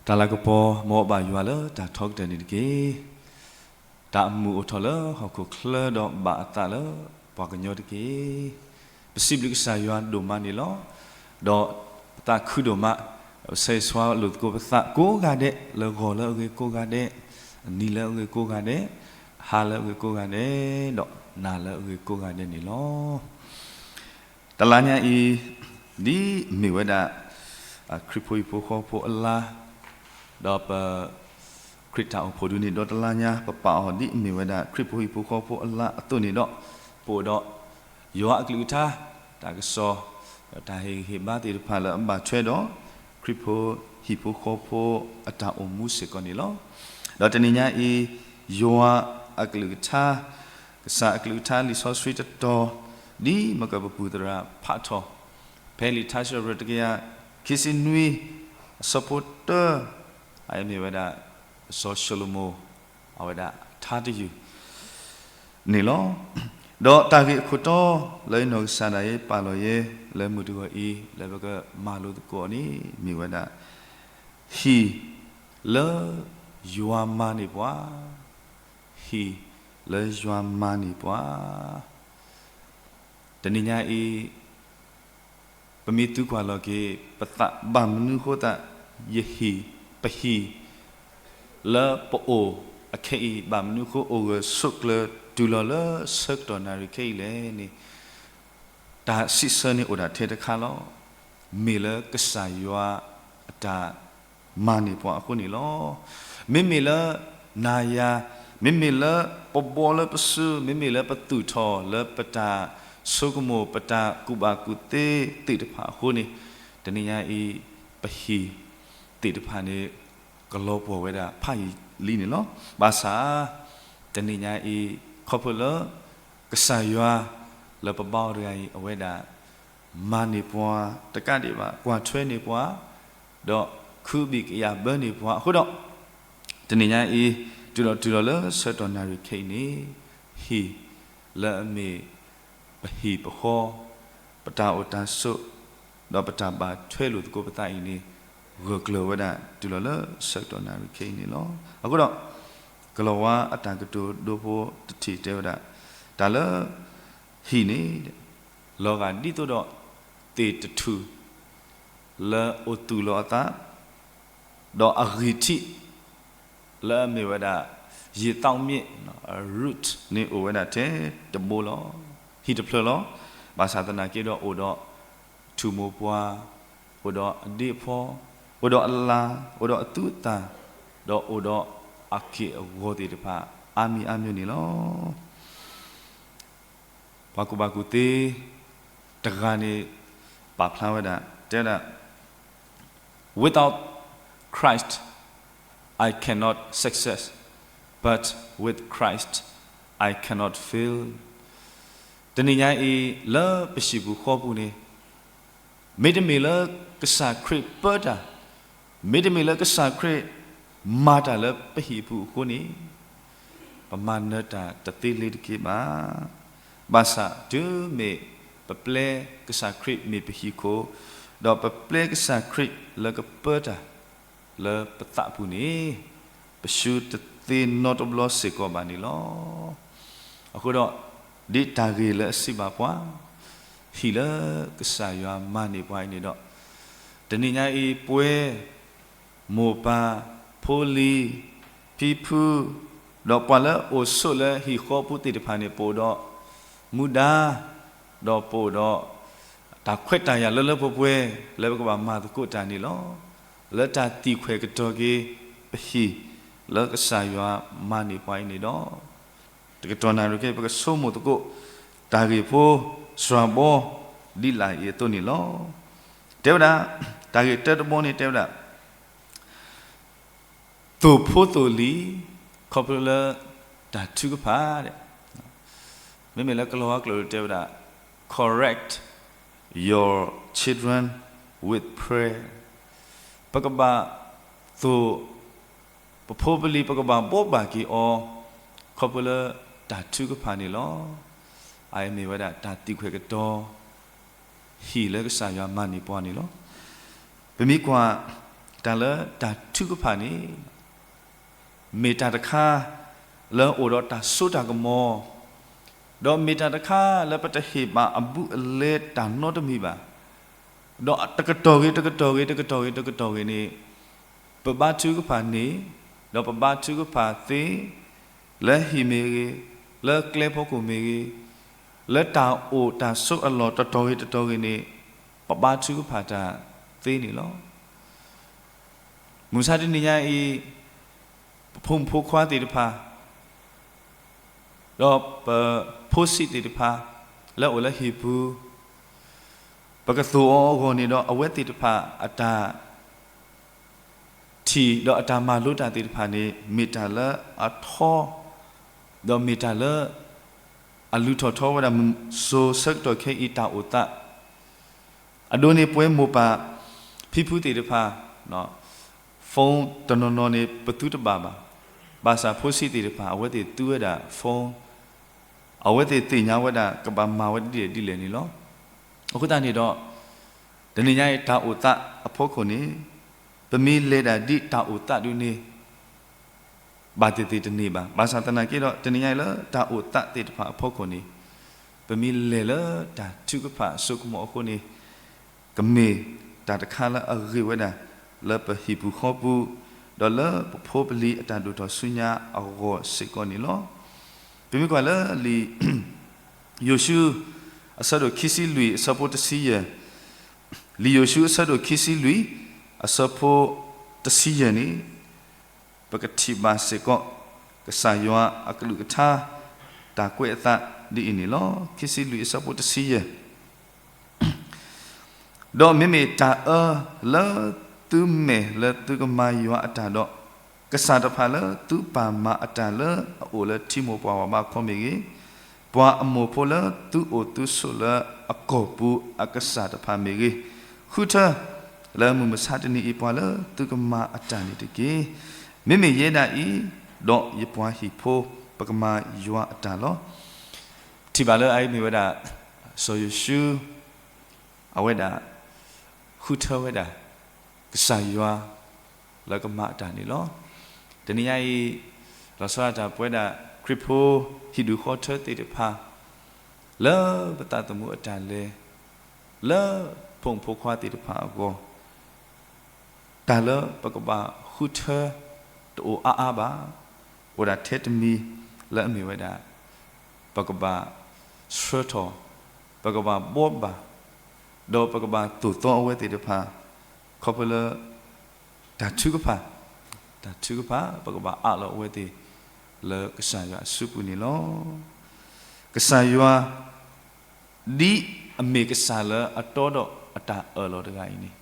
တၢ်လၤကပီၤ မ်အဘၣ်ယွၤလၢတၢ်ထီကတၢၢ်န့ၣ်တက့ၢ်. တၢ်အမုာ်အိၣ်ထီၣ်လၢဟီၣ်ခိၣ်ချၢဒီးဘၣ်အသးလၢပှၤကညီတက့ၢ်. ပစံးဘျုးကစၢ်ယွၤဒိၣ်မးန့ၣ်လီၤ. ဒီးပသးခုဒိၣ်မး, ပဆၢဂ့ၤဆၢဝါလိာ်သကိးပသးကိးဂၤဒဲး လၢဂီၤလၢအဂ့ၤကိးဂၤဒဲး, အနံၤလၢအဂ့ၤကိးဂၤဒဲး, ဟါလၢအဂ့ၤကိးဂၤဒဲး, ဒီးနၤလၢအဂ့ၤကိးဂၤဒဲးန့ၣ်လီၤ. တလါညါအံၤ ဒ်မ့ၢ်ဝဲဒၣ် ခရံာ်ဖိဟံၣ်ဖိဃီဖိအလါ, ဒီးပ ခရံာ်တၢ်အိၣ်ဖှိၣ်ဒုးန့ၣ်ဒီးတလါညါ ပပာ်အီၤဒ်အမ့ၢ်ဝဲဒၣ် ခရံာ်ဖိဟံၣ်ဖိဃီဖိအလါအသိးန့ၣ်ဒီး ပအိၣ်ဒီး ယွၤအကလုၢ်ကထါ တၢ်ကစီၣ် ဒီးတၢ်ဟ့ၣ်ဂံၢ်ဟ့ၣ်ဘါသ့ၣ်တဖၣ်လၢအဘၣ်ထွဲဒီး ခရံာ်ဖိဟံၣ်ဖိဃီဖိအတၢ်အိၣ်မူစ့ၢ်ကီးန့ၣ်လီၤ. ဒီးတနံၤညါအံၤ ယွၤအကလုၢ်ကထါ ကစၢ်အကလုၢ်ကထါလံာ်စီဆှံတတီၤ ဒ်မကပပူၤသရၣ်ဖးထီၣ် ဖဲလံာ်ထါစံးထီၣ်ပတြၢၤတကယၤခံဆံနွံ အဆၢဖိတၢ အမ့ၢ်ဝဲဒၣ် စီၤၡလိၤမိၤ အဝဲဒၣ်ထါတယုၢ်န့ၣ်လီၤ. ဒီးတၢ်ဂ့ၢ်အခိၣ်တီ လၢယနီၢ်ကစၢ်ဒၣ်ယဲ ပာ်လီၤယဲ လၢမုၢ်တဂီၤအံၤ လၢပကမၤလိသကိးအီၤန့ၣ် မ့ၢ်ဝဲဒၣ် ဟံၣ်လၢယွၤမၤန့ၢ်ပှၤ, ဟံၣ်လၢယွၤမၤန့ၢ်ပှၤ တနံၤညါအံၤ ပမ့ၢ်သံကွၢ်လီၤက့ၤ ပသးဘၣ်မနုၤဃိသး ယဟံၣ် ပဟံၣ် လၢပအိၣ်အခဲအံၤ ဘၣ်မနုၤဃိအိၣ်ဂၢၢ်ဆိးကျၢၤတုၤလီၤလၢဆၢကတီၢ်နၣ်ရံၣ်ခဲအံၤလဲၣ်န့ၣ် တၢ်စံးဆၢန့ၣ်အိၣ်ဒၣ်ထဲတခါလီၤ. မ့ၢ်လၢကစၢ်ယွၤအတၢ် မၤန့ၢ်ပှၤအဃိန့ၣ်လီၤ. မ့မ့ၢ်လၢနၤယၤ, မ့မ့ၢ်လၢပဘှီလၢပစု, မ့မ့ၢ်လၢပသူၣ်ထီၣ်လၢပတၢ်ဆိကမိၣ် ပတၢ်ကူၣ်ဘၣ်ကူၣ်သ့သ့ၣ်တဖၣ်အဃိန့ၣ်, တနံၤညါအံၤ ပဟံၣ်သ့ၣ်တဖၣ်န့ၣ် ကလီၤပှီၢ်ဝဲဒၣ်ဖးယံာ်လံန့ၣ်လီၤ. ဘၣ်ဆၣ် တနံၤညါအံၤ ခီဖျိလၢ ကစၢ်ယွၤ လၢပဘါအီၤတဂၤအံၤ အဝဲဒၣ် မၤန့ၢ်ပှၤတကးဒံးဘၣ် ကွၢ်ထွဲန့ၢ်ပှၤ, ဒီးခုဘံၣ်ကယာ်ဘၢန့ၢ်ပှၤအဃိဒီး, တနံၤညါအံၤ တုၤလီၤတုၤလီၤလၢဆၢကတီၢ်နၣ်ရံၣ်ခဲအံၤန့ၣ်, ဟံၣ်လၢအမ့ၢ်ပဟံၣ်ပဃီ, ပတၢ်အိၣ်တၢ်ဆိး, ဒီးပတၢ်ဘၣ်ထွဲလိာ်သကိးပသးအံၤန့ၣ်, ဂၢၢ်ကျၢၤဝဲဒၣ်တုၤလီၤလၢဆၢကတီၢ်နၣ်ရံၣ်ခဲအံၤန့ၣ်လီၤ. အဃိဒီး, ကလီၤဝါအတၢ်ကတိၤဒိဖိတထံၣ်တဲဝဲဒၣ်, တၢ်လၢ ဟံၣ်န့ၣ် လီၤဂာ်ဒ်သိးဒီး သ့ၣ်တထူၣ် လၢအိၣ်သူၣ်လီၤအသး, ဒီးအဂံၢ်ထံး လၢအမ့ၢ်ဝဲဒၣ် ရေသောက်မြစ် root န့ၣ်အိၣ်ဝဲဒၣ်ထဲတဘိလီၤ. ဟံၣ်တဖျၢၣ်လီၤ. ဘၣ်ဆၣ်သနာ်က့ဒီးအိၣ်ဒီး ထူၣ်မိၢ်ပှၢ်, အိၣ်ဒီးအဒ့အဖီ, အိၣ်ဒီးအလၤ, အိၣ်ဒီးအသူအသၣ်, ဒီးအိၣ်ဒီးအက့ၢ်အဂီၤသ့ၣ်တဖၣ် အါမံၤအါမံၤန့ၣ်လီၤ. ပှၤကူၣ်ဘၣ်ကူၣ်သ့ တဂၤန့ၣ် ပာ်ဖျါဝဲဒၣ် တဲဝဲဒၣ်, Without Christ, I cannot success, but with Christ, I cannot fail. တနံၤညါအံၤ လၢပဟံၣ်ပူၤဃီပူၤန့ၣ် မ့တမ့ၢ်လၢကစၢ်ခရံာ်ပၢတၢ်, မ့တမ့ၢ်လၢကစၢ်ခရံာ်မၤတၢ်လၢပဟံၣ်ပူၤအဃိန့ၣ်, ပမၤနၢၤတၢ်တသ့လၢၤတက့ၢ်ဘၣ်. ဘၣ်ဆၣ်တုၤမ့ၢ်ပပျဲကစၢ်ခရံာ်မ့ၢ်ပဟံၣ်ခိၣ်, ဒီးပပျဲကစၢ်ခရံာ်လၢကပၢတၢ်လၢပသးပူၤန့ၣ်, ပဆူတသ့နီတဘျီစ့ၢ်ကီးဘၣ်န့ၣ်လီၤ. အဃိဒီး, ဒ်တၢ်ဂ့ၢ်လၢအစံးဘၣ်ပှၤ, ဟံၣ်လၢကစၢ်ယွၤမၤန့ၢ်ပှၤအံၤန့ၣ်ဒီး, တနံၤညါအံၤပဝဲ မိၢ်ပၢ်, ဖိလံၤ, ဖံဖု, ဒီးပှၤလၢအိၣ်ဆိးလၢဟံၣ်ဃီပူၤသ့ၣ်တဖၣ်န့ၣ် ပအိၣ်ဒီးမူဒါ, ဒီးပအိၣ်ဒီး တၢ်ခွဲးတၢ်ယာ်လၢလၢပှဲၤပှဲၤ လၢပကဘၣ်မၤသကိးတၢ်န့ၣ်လီၤ. လၢတၢ်သံၣ်ခွဲးကတီၤက့ၤ ပဟံၣ်လၢကစၢ်ယွၤမၤန့ၢ်ပှၤအံၤန့ၣ်ဒီး, တကတီၢ်နၣ်ရံၣ်ခဲအံၤ ပကဆိကမိၣ်သကိး တၢ်ဂ့ၢ်ဖိစှၤဘီ ဒ်လာ်အံၤအသိးန့ၣ်လီၤ. တဲဝဲဒၣ်, တၢ်ဂ့ၢ်တၢတဘီန့ၣ်တဲဝဲဒၣ်, သိၣ်ဖိသိၣ်လံၤ ခီဖျိလၢတၢ်ထုကဖၣ်, မ့မ့ၢ်လၢကလီၤဝါကျိာ်တဲဝဲဒၣ်, correct your children with prayer. ပကဘၣ်သိၣ် ပဖိပလံၤ ပကဘၣ်ဘိးဘၣ်က့ၤအီၤ ခီဖျိလၢတၢ်ထုကဖၣ်န့ၣ်လီၤ. အအံၤမ့ၢ်ဝဲဒၣ်တၢ်သံၣ်ခွဲးကတီၤ ဟံၣ်လၢကစၢ်ယွၤမၤန့ၢ်ပှၤန့ၣ်လီၤ. ပမ့ၢ်ကွၢ် တၢ်လၢတၢ်ထုကဖၣ်န့ၣ် မ့ၢ်တၢ်တခါလၢအိၣ်ဒီးတၢ်စိတၢ်ကမီၤ, ဒီးမ့ၢ်တၢ်တခါလၢပတဟ့ၣ်ဘၣ်အဘူးအလဲတၢ်နီတမံၤဘၣ်. ဒီးတကတီၢ်ဂ့ၤ တကတီၢ်ဂ့ၤ တကတီၢ်ဂ့ၤ တကတီၢ်ဂ့ၤန့ၣ် ပဘါထုကဖၣ်န့ၣ်, ဒီးပဘါထုကဖၣ်သ့ လၢဟံၣ်မ့ၢ်ဂ့ၤ, လၢကျဲဖီခိၣ်မ့ၢ်ဂ့ၤ, လၢတၢ်အိၣ်တၢ်ဆိးအလီၢ်တတီၢ်ဂ့ၤတတီၢ်ဂ့ၤန့ၣ် ပဘါထုကဖၣ်တၢ်သ့န့ၣ်လီၤ. မုၢ်မဆါတနံၤညါအံၤ ပဖိမုၣ်ဖိခွါသ့ၣ်တဖၣ် ဒီးပဖိဆံးသ့ၣ်တဖၣ် လၢအအိၣ်လၢဟံၣ်ပူၤ ပကသိၣ်အီၤအဂီၢ်န့ၣ်ဒီး အဝဲသ့ၣ်တဖၣ်အတၢ်ထံၣ် ဒီးအတၢ်မၤလိတၢ်သ့ၣ်တဖၣ်န့ၣ် မ့ၢ်တၢ်လၢအထီ ဒီးမ့ၢ်တၢ်လၢအလုၢ်ထီၣ်ထီဝဲဒၣ် စိၤဆၢကတီၢ်ခဲအံၤတၢ်အိၣ်သး အဒိန့ၣ်ပဝဲမိၢ်ပၢ်ဖံဖုသ့ၣ်တဖၣ် phone တနီၤနီၤန့ၣ် ပသူတဘၣ်ဘၣ်. ဘၣ်ဆၣ်ဖိဆံးသ့ၣ်တဖၣ် အဝဲသ့ၣ်သူဝဲဒၣ် phone, အဝဲသ့ၣ်သ့ၣ်ညါဝဲဒၣ် ကဘၣ်မၤဝဲဒ်လဲၣ်ဒ်လဲၣ်န့ၣ်လီၤ. အဃိသတးန့ၣ်ဒီး တနံၤညါအံၤတၢ်အိၣ်သးအဖီခိၣ်န့ၣ် ပမ့ၢ်လဲၤဒၣ်ဒ်တၢ်အိၣ်သးဒုန့ၣ် ဘၣ်သ့ၣ်သ့ၣ်တန့ၢ်ဘၣ်. ဘၣ်ဆၣ်သနာ်က့ဒီး တနံၤညါအံၤလၢတၢ်အိၣ်သးသ့ၣ်တဖၣ်အဖီခိၣ်န့ၣ် ပမ့ၢ်လဲၤလၢတၢ်ထုကဖၣ်အစိကမီၤအဃိန့ၣ် ကမ့ၢ်တၢ်တခါလၢအဂ့ၤဝဲဒၣ် လၢပဟံၣ်ပူၤဃီပူၤ, ဒီးလၢပဖိပလံၤအတၢ်ဒိၣ်ထီၣ်ဆူညါအဂီၢ်စ့ၢ်ကီးန့ၣ်လီၤ. ပမ့ၢ်ကွၢ်လၢလံာ်ယိၤၡူ အဆၢဒိၣ်ခံဆံလွံၢ် အဆၢဖိတဆံယဲၢ်, လံာ်ယိၤၡူအဆၢဒိၣ်ခံဆံလွံၢ် အဆၢဖိတဆံယဲၢ်န့ၣ် ပကထံၣ်ဘၣ်စ့ၢ်ကီး ကစၢ်ယွၤအကလုၢ်ကထါ တၢ်ကွဲးအသးဒ်အံၤန့ၣ်လီၤ. ခံဆံလွံၢ်အဆၢဖိတဆံယဲၢ် ဒီးမ့မ့ၢ်တၢ်အၢလၢသုမဲာ်လၢသုကမၤယွၤအတၢ်ဒီး, ကစၢ်တဖၣ်လၢသုပၢ်မၤအတၢ်လၢအအိၣ်လၢထံမိၢ်ပှၢ်ဝးဘးခီမ့ၢ်ဂ့ၤ, ပှၤအမိၢ်ဖိလၢသုအိၣ်သုဆိးလၢအကီၢ်ပူၤအကစၢ်တဖၣ်မ့ၢ်ဂ့ၤ, ဃုထၢ လၢမုၢ်မဆါတနံၤအံၤပှၤလၢသုကမၤအတၢ်န့ၣ်တက့ၢ်. မ့မ့ၢ်ယဲဒၣ်အံၤ, ဒီးယပှၤဟံၣ်ဖိ ပကမၤယွၤအတၢ်လီၤ. ထံၣ်ဘၣ်လၢအအံၤမ့ၢ်ဝဲဒၣ် စီၤယိၤၡူ အဝဲဒၣ် ဃုထၢဝဲဒၣ် ကစၢ်ယွၤ လၢကမၤအတၢ်န့ၣ်လီၤ. တနံၤညါအံၤ လီၤဆီဒၣ်တၢ်ပဝဲဒၣ် ခရံာ်ဖိဟံၣ်ဒူၣ်ဃီထၢသ့ၣ်တဖၣ် လၢပသးသမူအတၢ်လဲၤ လၢဖိမုၣ်ဖိခွါသ့ၣ်တဖၣ်အဂီၢ် တၢ်လၢပကဘၣ်ဃုထၢ တအိၣ်အါအါဘၣ်. အိၣ်ဒၣ်ထဲတမံၤလၢအမ့ၢ်ဝဲဒၣ် ပကဘၣ်ဆှၢထီၣ်, ပကဘၣ်ဘှီဘၣ်, ဒီးပကဘၣ်သိၣ်သီအဝဲသ့ၣ်တဖၣ် ခီဖျိလၢ တၢ်ထုကဖၣ်, တၢ်ထုကဖၣ် ပကဘၣ်အးလီၤအဝဲသ့ၣ် လၢကစၢ်ယွၤအစုပူၤန့ၣ်လီၤ. ကစၢ်ယွၤ ဒ်အမ့ၢ်ကစၢ်လၢအတီဒီးအတၢ်အၢၣ်လီၤတဂၤအံၤန့ၣ်,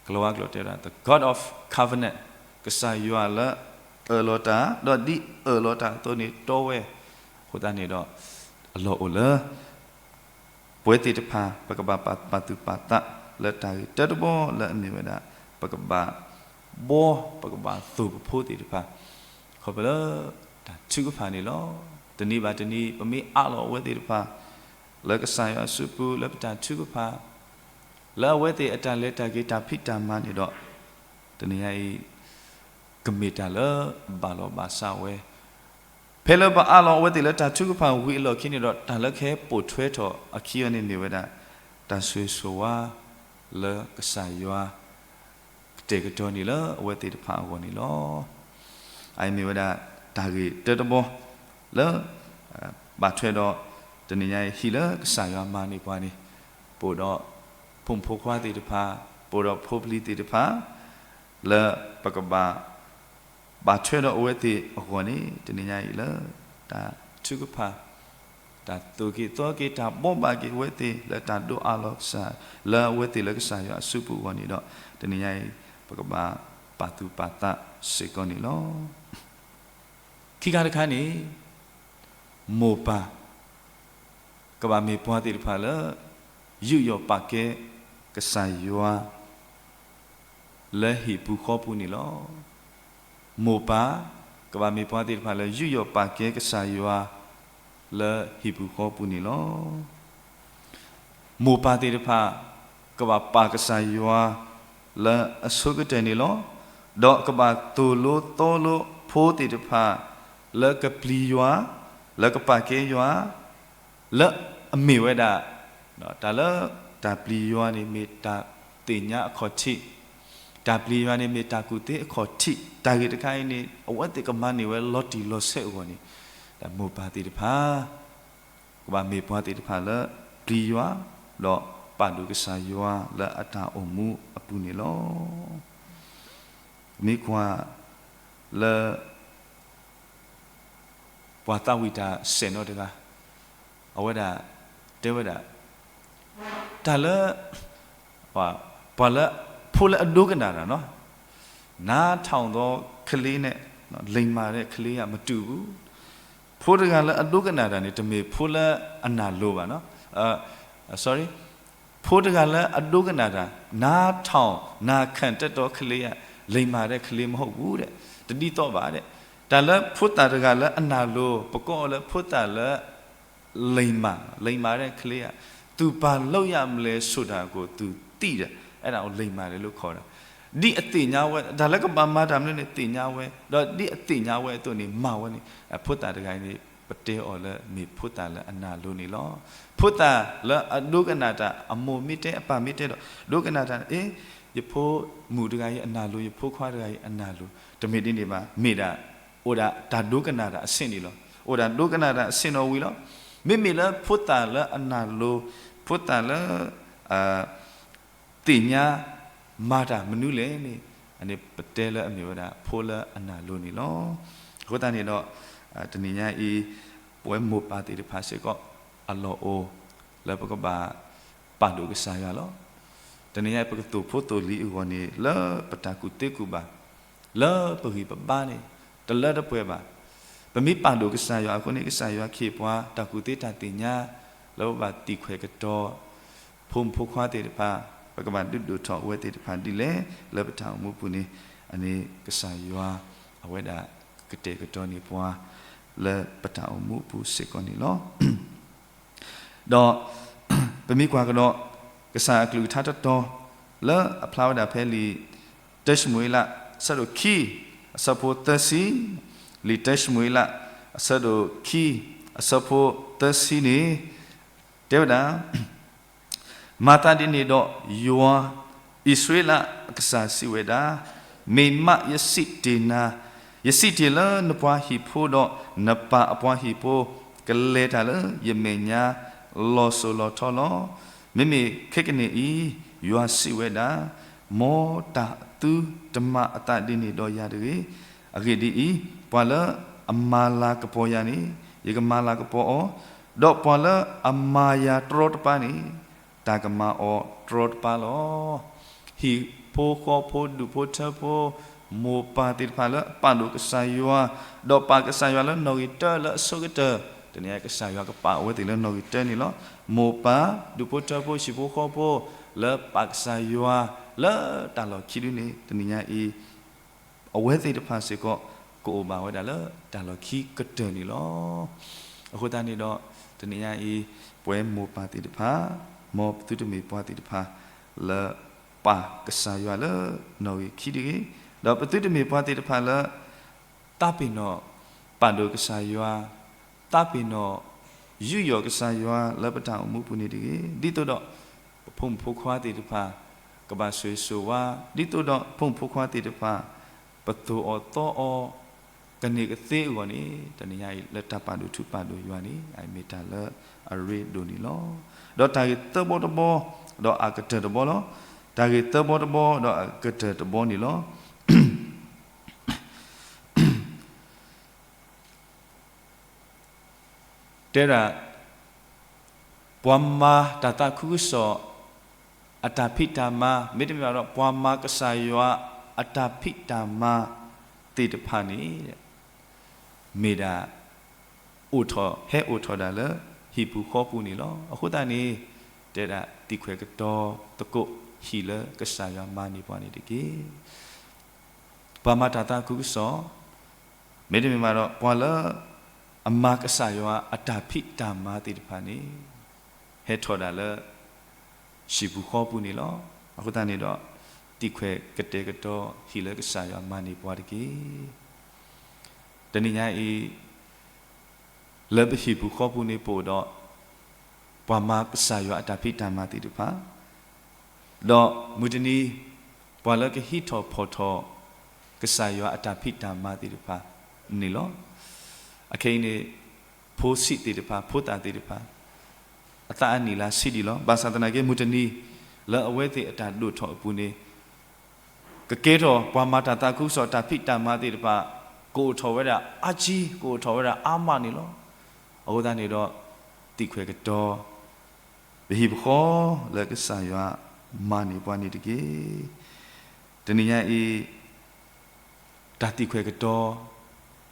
ကလၤဝါကျိာ်တဲဝဲဒၣ် the God of covenant, ကစၢ်ယွၤလၢအၢၣ်လီၤတၢ်, ဒီးဒ်အၢၣ်လီၤတၢ်အသိးန့ၣ်တီဝဲ, အဃိသတးန့ၣ်ဒီး အလီၢ်အိၣ်လၢ ပဝဲသ့ၣ်တဖၣ် ပကဘၣ်ပာ်သူၣ်ပာ်သးလၢတၢ်ဂ့ၢ်တၢတဘီလၢအမ့ၢ်ဝဲဒၣ် ပကဘၣ်ဘှီ ပကဘၣ်သိၣ်ပဖိသ့ၣ်တဖၣ် ခီဖျိလၢတၢ်ထုကဖၣ်န့ၣ်လီၤ. တနံၤဘၣ်တနံၤ ပမ့ၢ်အးလီၤအဝဲသ့ၣ်တဖၣ် လၢကစၢ်ယွၤအစုပူၤ လၢပတၢ်ထုကဖၣ် လၢအဝဲသ့ၣ်အတၢ်လဲၤတၢ်က့ၤတၢ်ဖံးတၢ်မၤန့ၣ်ဒီး တနံၤညါအံၤ ကမ့ၢ်တၢ်လၢဘၣ်လီၤဘၣ်စးဝဲ ဖဲလၢပအးလီၤအဝဲသ့ၣ်လၢတၢ်ထုကဖၣ်ဝံၤအလီၢ်ခံန့ၣ်ဒီး တၢ်လၢကဟဲပိာ်ထွဲထီၣ်အခံအီၤန့ၣ်မ့ၢ်ဝဲဒၣ် တၢ်ဆိၣ်ဂ့ၤဆိၣ်ဝါလၢကစၢ်ယွၤ ကတဲာ်ကတီၤန့ၣ်လၢအဝဲသ့ၣ်တဖၣ်အဂီၢ်န့ၣ်လီၤ. အအံၤမ့ၢ်ဝဲဒၣ်တၢ်ဂ့ၢ်တၢတဘီလၢ ဘၣ်ထွဲဒီး တနံၤညါအံၤဟံၣ်လၢကစၢ်ယွၤမၤန့ၢ်ပှၤန့ၣ် ပအိၣ်ဒီးဖိမုၣ်ဖိခွါသ့ၣ်တဖၣ် ပအိၣ်ဒီးဖိပလံၤသ့ၣ်တဖၣ် လၢပကဘၣ် ဘၣ်ထွဲဒီးအဝဲသ့ၣ်အဂီၢ်န့ၣ် တနံၤညါအံၤလၢ တၢ်ထုကဖၣ် တၢ်သိၣ်က့ၤသီက့ၤ တၢ်ဘှီဘၣ်က့ၤအဝဲသ့ၣ် လၢတၢ်ဒိးအးလီၤကစၢ် လၢအဝဲသ့ၣ်လၢကစၢ်ယွၤအစုပူၤအဂီၢ်န့ၣ်ဒီး တနံၤညါအံၤ ပကဘၣ်ပာ်သူၣ်ပာ်သးစ့ၢ်ကီးန့ၣ်လီၤ. ခံခါတခါန့ၣ် မိၢ်ပၢ် ကဘၣ်မ့ၢ်ပှၤသ့ၣ်တဖၣ်လၢ ယူးယီၣ်ပာ်ကဲကစၢ်ယွၤ လၢဟံၣ်ပူၤဃီပူၤန့ၣ်လီၤ. မိၢ်ပၢ် ကဘၣ်မ့ၢ်ပှၤသ့ၣ်တဖၣ်လၢယူးယီၣ်ပာ်ကဲကစၢ်ယွၤ လၢဟံၣ်ပူၤဃီပူၤန့ၣ်လီၤ. မိၢ်ပၢ်သ့ၣ်တဖၣ် ကဘၣ်ပာ်ကစၢ်ယွၤ လၢအဆိကတၢၢ်န့ၣ်လီၤ. ဒီးကဘၣ်သိၣ်လိသီလိဖိသ့ၣ်တဖၣ် လၢကပျံၤယွၤ, လၢကပာ်ကဲယွၤ, လၢအမ့ၢ်ဝဲဒၣ် တၢ်လၢတၢ်ပျံၤယွၤန့ၣ်မ့ၢ်တၢ်သ့ၣ်ညါအခီၣ်ထံး, တၢ်ပျံၤယွၤန့ၣ်မ့ၢ်တၢ်ကူၣ်သ့အခီၣ်ထံး, တၢ်ဂ့ၢ်တခါအံၤန့ၣ် အဝဲသ့ၣ်ကမၤန့ၢ်ဝဲလီၤတံၢ်လီၤဆဲးအဂီၢ်န့ၣ်, ဒီးမိၢ်ပၢ်သ့ၣ်တဖၣ် ကဘၣ်မ့ၢ်ပှၤသ့ၣ်တဖၣ်လၢပျံၤယွၤ, ဒီးပာ်ဒိၣ်ကစၢ်ယွၤလၢအတၢ်အိၣ်မူအပူၤန့ၣ်လီၤ. မ့ၢ်ကွၢ်လၢ ပှၤသးဝံၣ်တၢ်စဲးနီတဂၤ, အဝဲဒၣ်တဲဝဲဒၣ် တၢ်လၢ ပှၤလၢ ဖိလၢအဒိကနၣ်တၢ်နီၤ, နားထောင်သောကလေးနဲ့ လိမ္မာတဲ့ကလေးက မတူဘူး. ဖိတဂၤလၢအဒိကနၣ်တၢ်န့ၣ် တမ့ၢ်ဖိလၢအနာ်လိၤဘၣ်နီၤ, sorry, ဖိတဂၤလၢအဒိကနၣ်တၢ်, နားထောင် နာခံတတ်သောကလေးက လိမ္မာတဲ့ကလေးမဟုတ်ဘူးတဲ့, တဒ်သိးဘၣ်တဲ့. တၢ်လၢဖိသၣ်တဂၤလၢအနာ်လိၤ ပကိးအီၤလၢဖိသၣ်လၢ လိမ္မာ, လိမ္မာတဲ့ကလေးက သူဘာလုပ်ရမလဲဆိုတာကို သူသိတယ်, အဲဒါကို လိမ္မာတယ်လို့ခေါ်တယ်. ဒ်အသ့ၣ်ညါဝဲ တၢ်လၢကဘၣ်မၤတၢ်မနုၤန့ၣ် သ့ၣ်ညါဝဲ, ဒီးဒ်အသ့ၣ်ညါဝဲအသိးန့ၣ် မၤဝဲန့ၣ် ဖိသၣ်တဂၤအံၤန့ၣ် ပတဲအီၤလၢမ့ၢ်ဖိသၣ်လၢအနာ်လိၤန့ၣ်လီၤ. ဖိသၣ်လၢအဒိကနၣ်တၢ် အမိၢ်မ့ၢ်တဲ အပၢ်မ့ၢ်တဲဒီး ဒိကနၣ်တၢ်န့ၣ် အ့ ယဖိမုၣ်တဂၤအံၤအနာ်လိၤ, ယဖိခွါတဂၤအံၤအနာ်လိၤ, တမ့ၢ်ဒ်န့ၣ်ဘၣ်, မ့ၢ်ဒၣ် အိၣ်ဒၣ်တၢ်ဒိကနၣ်တၢ်အဆင့်န့ၣ်လီၤ. အိၣ်ဒၣ်ဒိကနၣ်တၢ်အဆင့်နီၤဝံၤလီၤ. မ့မ့ၢ်လၢဖိသၣ်လၢအနာ်လိၤ, ဖိသၣ်လၢ သ့ၣ်ညါမၤတၢ်မနုၤလဲၣ်န့ၣ်, အန့ၣ်ပတဲလၢအမ့ၢ်ဝဲဒၣ် ဖိလၢအနာ်လိၤန့ၣ်လီၤ. အဃိသတးန့ၣ်ဒီး တနံၤညါအံၤ ပဝဲမိၢ်ပၢ်သ့ၣ်တဖၣ်စ့ၢ်ကီး အလီၢ်အိၣ်လၢပကဘၣ်ပာ်ဒိၣ်ကစၢ်ယွၤလီၤ. တနံၤညါအံၤ ပကသိၣ်ဖိသိၣ်လံၤအဂီၢ်န့ၣ် လၢပတၢ်ကူၣ်သ့ကူၣ်ဘၣ် လၢပဂံၢ်ပဘါန့ၣ် တလၢတပှဲၤဘၣ်. ပမ့ၢ်ပာ်ဒိၣ်ကစၢ်ယွၤအဃိန့ၣ် ကစၢ်ယွၤခ့ပှၤတၢ်ကူၣ်သ့တၢ်သ့ၣ်ညါ လၢပဘၣ်သံၣ်ခွဲးကတီၤ ဖိမုၣ်ဖိခွါသ့ၣ်တဖၣ်, ပကဘၣ်ဒုးဒိၣ်ထီၣ်အဝဲသ့ၣ်တဖၣ်ဒ်လဲၣ် လၢပတၢ်အိၣ်မူပူၤန့ၣ်, အန့ၣ်ကစၢ်ယွၤ အဝဲဒၣ်ကတဲာ်ကတီၤန့ၢ်ပှၤ လၢပတၢ်အိၣ်မူအပူၤစ့ၢ်ကီးန့ၣ်လီၤ. ဒီး ပမ့ၢ်ကွၢ်ကဒီး ကစၢ်အကလုၢ်ကထါတတီၤ လၢအဖျါဝဲဒၣ်ဖဲလံာ်တၢၡမူၤအ့လး အဆၢဒိၣ်ခံ အဆၢဖိသၢဆံ, လံာ်တၢၡမူၤအ့လး အဆၢဒိၣ်ခံ အဆၢဖိသၢဆံန့ၣ် တဲဝဲဒၣ် မၤသးဒ်န့ၣ်ဒီးယွၤ, အံၣ်စရ့လးအကစၢ်စံးဝဲဒၣ်, မ့ၢ်မးယစံးတ့ၢ်နၤ, ယစံးတ့ၢ်လၢနပှၤဟံၣ်ဖိဒီးနပၢ်အပှၤဟံၣ်ဖိ, ကလဲၤတၢ်လၢယမဲာ်ညါ လီၤစိၤလီၤထီလီၤ. မ့မ့ၢ်ခဲကနံၣ်အံၤ ယွၤစံးဝဲဒၣ်, မ်တၢ်သုတမၤအသးဒ်န့ၣ်ဒီးယၤတဂ့ၤ. အဂ့ၢ်ဒ်အံၤ, ပှၤလၢအမၤလၤကပီၤယၤန့ၣ် ယကမၤလၤကပီၤအီၤ, ဒီးပှၤလၢအမၤယၤတြီတပါန့ၣ် တၢ်ကမၤအီၤတြီတပါလီၤ. ဟံၣ်ဖိဃီဖိဒူၣ်ဖိထၢဖိ မိၢ်ပၢ်သ့ၣ်တဖၣ်လၢအပာ်ဒိၣ်ကစၢ်ယွၤ, ဒီးပာ်ကစၢ်ယွၤလၢနီၣ်ဂံၢ်တၢလၢအဆိကတၢၢ်, တနံၤအံၤကစၢ်ယွၤကပာ်အဝဲသ့ၣ်လၢနီၣ်ဂံၢ်တၢန့ၣ်လီၤ. မိၢ်ပၢ်ဒူၣ်ဖိထၢဖိဟံၣ်ဖိဃီဖိ လၢပာ်ကစၢ်ယွၤ လၢတၢ်လီၢ်ခံဒုန့ၣ် တနံၤညါအံၤ အဝဲသ့ၣ်တဖၣ်စ့ၢ်ကီး ကအိၣ်ဘၣ်ဝဲဒၣ်လၢတၢ်လီၢ်ခံကတၢၢ်န့ၣ်လီၤ. အဃိသတးန့ၣ်ဒီး တနံၤညါအံၤ ပဝဲမိၢ်ပၢ်သ့ၣ်တဖၣ်, မ်ပသုတမ့ၢ်ပှၤသ့ၣ်တဖၣ် လၢပာ်ကစၢ်ယွၤလၢနီၣ်ဂံၢ်ခံတဂ့ၤ, ဒီးပသုတမ့ၢ်ပှၤသ့ၣ်တဖၣ်လၢ သးပ့ၤနီၣ်ပာ်ဒိၣ်ကစၢ်ယွၤ, သးပ့ၤနီၣ်ယူးယီၣ်ကစၢ်ယွၤလၢပတၢ်အိၣ်မူပူၤန့ၣ်တဂ့ၤ, ဒ်သိးဒီး ပဖိမုၣ်ဖိခွါသ့ၣ်တဖၣ် ကဘၣ်ဆိၣ်ဂ့ၤဆိၣ်ဝါ, ဒ်သိးဒီးဖိမုၣ်ဖိခွါသ့ၣ်တဖၣ် ပသိၣ်အီၤသီအီၤ ကန့ၢ်ကသ့အဂီၢ်န့ၣ် တနံၤညါအံၤ လၢတၢ်ပာ်ဒိၣ်ထူပာ်ဒိၣ်ယွၤန့ၣ် အမ့ၢ်တၢ်လၢအရ့ဒိၣ်န့ၣ်လီၤ. ဒီးတၢ်ဂ့ၢ်သၢဘီတဘီ ဒီးအကတၢၢ်တဘီလီၤ. တၢ်ဂ့ၢ်သၢဘီတဘီ ဒီးအကတၢၢ်တဘီန့ၣ်လီၤ. တဲဒၣ် ပှၤမၤတၢ်သးခုကစီၣ် အတၢ်ဖံးတၢ်မၤ မ့တမ့ၢ်ဘၣ်ဒီး ပှၤမၤကစၢ်ယွၤအတၢ်ဖံးတၢ်မၤသ့ၣ်တဖၣ်န့ၣ် မ့ၢ်ဒၣ် အိၣ်ထီၣ် ဟဲအိၣ်ထီၣ်ဒၣ်လၢဟံၣ်ပူၤဃီပူၤန့ၣ်လီၤ. အဃိသတးန့ၣ် တဲဒၣ်သံၣ်ခွဲးကတီၤသကိးဟံၣ်လၢကစၢ်ယွၤမၤန့ၢ်ပှၤန့ၣ်တက့ၢ်. ပှၤမၤတၢ်သးခုကစီၣ် မ့တမ့ၢ်ဘၣ်ဒီး ပှၤလၢအမၤကစၢ်ယွၤအတၢ်ဖံးတၢ်မၤသ့ၣ်တဖၣ်န့ၣ် ဟဲထီၣ်ဒၣ်လၢ ဟံၣ်ပူၤဃီပူၤန့ၣ်လီၤ. အဃိသတးန့ၣ်ဒီး သံၣ်ခွဲးကတဲာ်ကတီၤဟံၣ်လၢကစၢ်ယွၤမၤန့ၢ်ပှၤတက့ၢ်. တနံၤညါအံၤ လၢပဟံၣ်ပူၤဃီပူၤန့ၣ် ပအိၣ်ဒီး ပှၤမၤကစၢ်ယွၤအတၢ်ဖံးတၢ်မၤသ့ၣ်တဖၣ်, ဒီးမုၢ်တနံၤ ပှၤလၢကဟံးထီၣ်ဖီၣ်ထီၣ် ကစၢ်ယွၤအတၢ်ဖံးတၢ်မၤသ့ၣ်တဖၣ်န့ၣ်လီၤ. အခဲအံၤန့ၣ် ဖိဆံးသ့ၣ်တဖၣ် ဖိသၣ်သ့ၣ်တဖၣ် အသးအနံၣ်လါဆံးဒံးလီၤ. ဘၣ်ဆၣ်သနာ်က့ မုၢ်တနံၤ လၢအဝဲသ့ၣ်အတၢ်ဒိၣ်ထီၣ်အပူၤန့ၣ် ကကဲထီၣ်ပှၤမၤတၢ်သးခုကစီၣ်တၢ်ဖံးတၢ်မၤသ့ၣ်တဖၣ် ကအိၣ်ထီၣ်ဝဲဒၣ်အါကံ, ကအိၣ်ထီၣ်ဝဲဒၣ်အါမးန့ၣ်လီၤ. အဃိသတးန့ၣ်ဒီး သံၣ်ခွဲးကတီၤ ပဟံၣ်ပဃီလၢကစၢ်ယွၤမၤန့ၢ်ပှၤန့ၣ်တက့ၢ်. တနံၤညါအံၤ တၢ်သံၣ်ခွဲးကတီၤ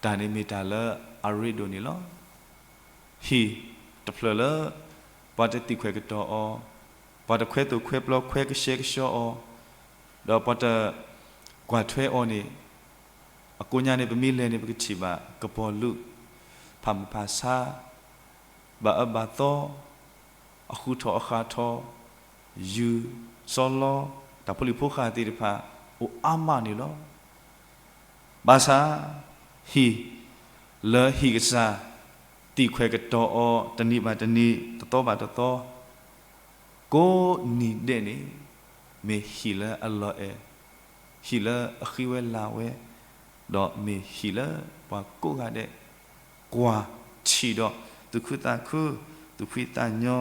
တၢ်န့ၣ်မ့ၢ်တၢ်လၢအရ့ဒိၣ်န့ၣ်လီၤ. ဟံၣ်တဖျၢၣ်လၢ ပှၤတသံၣ်ခွဲးကတီၤအီၤ, ပှၤတခွဲသိၣ်ခွဲပျီခွဲကဆှဲကဆှီအီၤ, ဒီးပှၤတကွၢ်ထွဲအီၤန့ၣ် အကိးညါန့ၣ် ပမ့ၢ်လဲၤန့ၣ် ပကထံၣ်ဘၣ်ကပီၤလူး, ဖးမုၢ်ဖးဆါ, ဘၣ်အၢဘၣ်သီ, အဃုထီၣ်အဃၣ်ထီၣ်, ယုၢ်, စီလီ, တၢ်ဖိလံၤဖိဃၢ်သ့ၣ်တဖၣ် အိၣ်အါမးန့ၣ်လီၤ. ဘၣ်ဆၣ် ဟံၣ်လၢဟံၣ်ကစၢ် သံၣ်ခွဲးကတီၤအီၤ တနံၤဘၣ်တနံၤ တသီဘၣ်တသီ ကိးနံၤဒဲးန့ၣ် မ့ၢ်ဟံၣ်လၢအလီၤအဲၣ်, ဟံၣ်လၢအဃံဝဲလၤဝဲ, ဒီးမ့ၢ်ဟံၣ်လၢပှၤကိးဂၤဒဲး ကွၢ်ထံၣ်ဒီး သူၣ်ခုသးခု, သူၣ်ဖှံသးညီ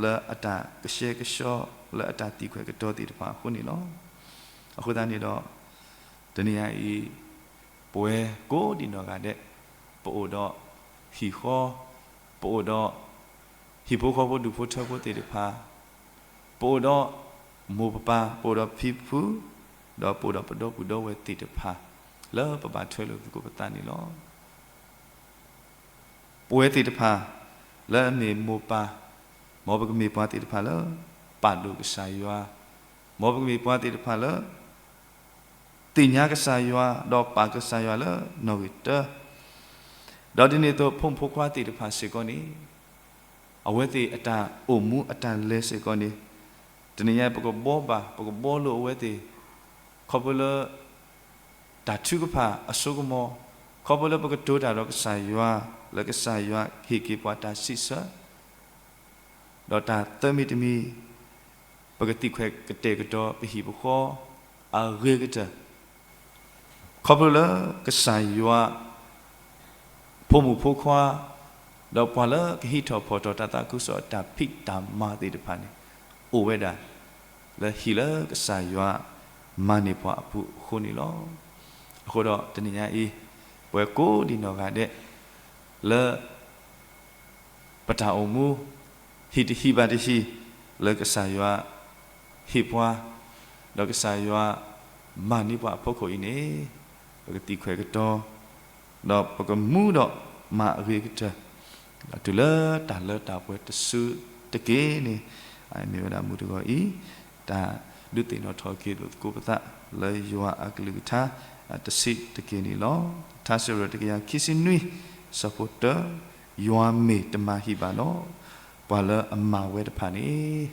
လၢအတၢ်ကဆှဲကဆှီ လၢအတၢ်သံၣ်ခွဲးကတီၤသ့ၣ်တဖၣ်အဃိန့ၣ်လီၤ. အဃိသတးန့ၣ်ဒီး တနံၤညါအံၤ ပဝဲကိးဒံးနီၢ်ဂၤဒဲး ပအိၣ်ဒီးဟံၣ်ဃီ, ပအိၣ်ဒီး ဟံၣ်ဖိဃီဖိဒူၣ်ဖိထၢဖိသ့ၣ်တဖၣ်, ပအိၣ်ဒီးမိၢ်ပပၢ်, ပအိၣ်ဒီးဖံဖု, ဒီးပအိၣ်ဒီးပဒီပုၢ်ဒီဝဲၢ်သ့ၣ်တဖၣ် လၢပဘၣ်ထွဲလိာ်သကိးပသးန့ၣ်လီၤ. ပဝဲသ့ၣ်တဖၣ် လၢအမ့ၢ်မိၢ်ပၢ်, မ်ပကမ့ၢ်ပှၤသ့ၣ်တဖၣ်လၢ ပာ်ဒိၣ်ကစၢ်ယွၤ, မ်ပကမ့ၢ်ပှၤသ့ၣ်တဖၣ်လၢ သ့ၣ်ညါကစၢ်ယွၤ ဒီးပာ်ကစၢ်ယွၤလၢနီၣ်ဂံၢ်တၢ, ဒီးဒ်န့ၣ်အသိး ဖိမုၣ်ဖိခွါသ့ၣ်တဖၣ်စ့ၢ်ကီးန့ၣ် အဝဲသ့ၣ်အတၢ်အိၣ်မူအတၢ်လဲၤစ့ၢ်ကီးန့ၣ် တနံၤညါပကဘှီဘၣ် ပကဘှီလိာ်အဝဲသ့ၣ် ခီဖျိလၢ တၢ်ထုကဖၣ်အစိကမီၤ, ခီဖျိလၢပကတိၤတၢ်ဒီးကစၢ်ယွၤ လၢကစၢ်ယွၤဟ့ၣ်က့ၤပှၤတၢ်စံးဆၢ ဒီးတၢ်သၢမံၤတမံၤ ပကသံၣ်ခွဲးကတဲာ်ကတီၤပဟံၣ်ပဃီအဂ့ၤကတၢၢ် ခီဖျိလၢကစၢ်ယွၤ ဖိမုၣ်ဖိခွါ ဒီးပှၤလၢကဟံးထီၣ်ဖီၣ်ထီၣ်တၢ်သးခုကစီၣ်အတၢ်ဖံးတၢ်မၤသ့ၣ်တဖၣ်န့ၣ် အိၣ်ဝဲဒၣ် လၢဟံၣ်လၢကစၢ်ယွၤမၤန့ၢ်ပှၤအပူၤအဃိန့ၣ်လီၤ. အဃိဒီးတနံၤညါအံၤ ပဝဲကိးဒံးနီၢ်ဂၤဒဲး လၢ ပတၢ်အိၣ်မူ ဟံၣ်တဟံၣ်ဘၣ်တဟံၣ် လၢကစၢ်ယွၤဟ့ၣ်ပှၤ ဒီးကစၢ်ယွၤမၤန့ၢ်ပှၤအဖီခိၣ်အံၤန့ၣ် ပကသံၣ်ခွဲးကတီၤ ဒီးပကမူဒီးမၤအဂ့ၤကတၢၢ် ဒီးတုၤလၢတၢ်လၢတၢ်ပှဲၤတစုတက့ၢ်န့ၣ် မ့ၢ်ဝဲဒၣ်မုၢ်တဂီၤအံၤ တၢ်ဒုးသ့ၣ်နီၣ်ထီၣ်က့ၤလိာ်သကိးပသး လၢယွၤအကလုၢ်ကထါ တဆံးတက့ၢ်န့ၣ်လီၤ. ထါစံးပတြၢၤတကယၤခံဆံနွံ ဆၢဖိတၢ, ယွၤမ့ၢ်တမၤဟံၣ်ဘၣ်လီၤ. ပှၤလၢအမၤဝဲတဖၣ်န့ၣ်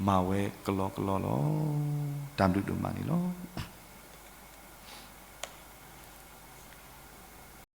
မၤဝဲကလီကလီလီၤ. တၢ်ဘျုးဒိၣ်မးန့ၣ်လီၤ.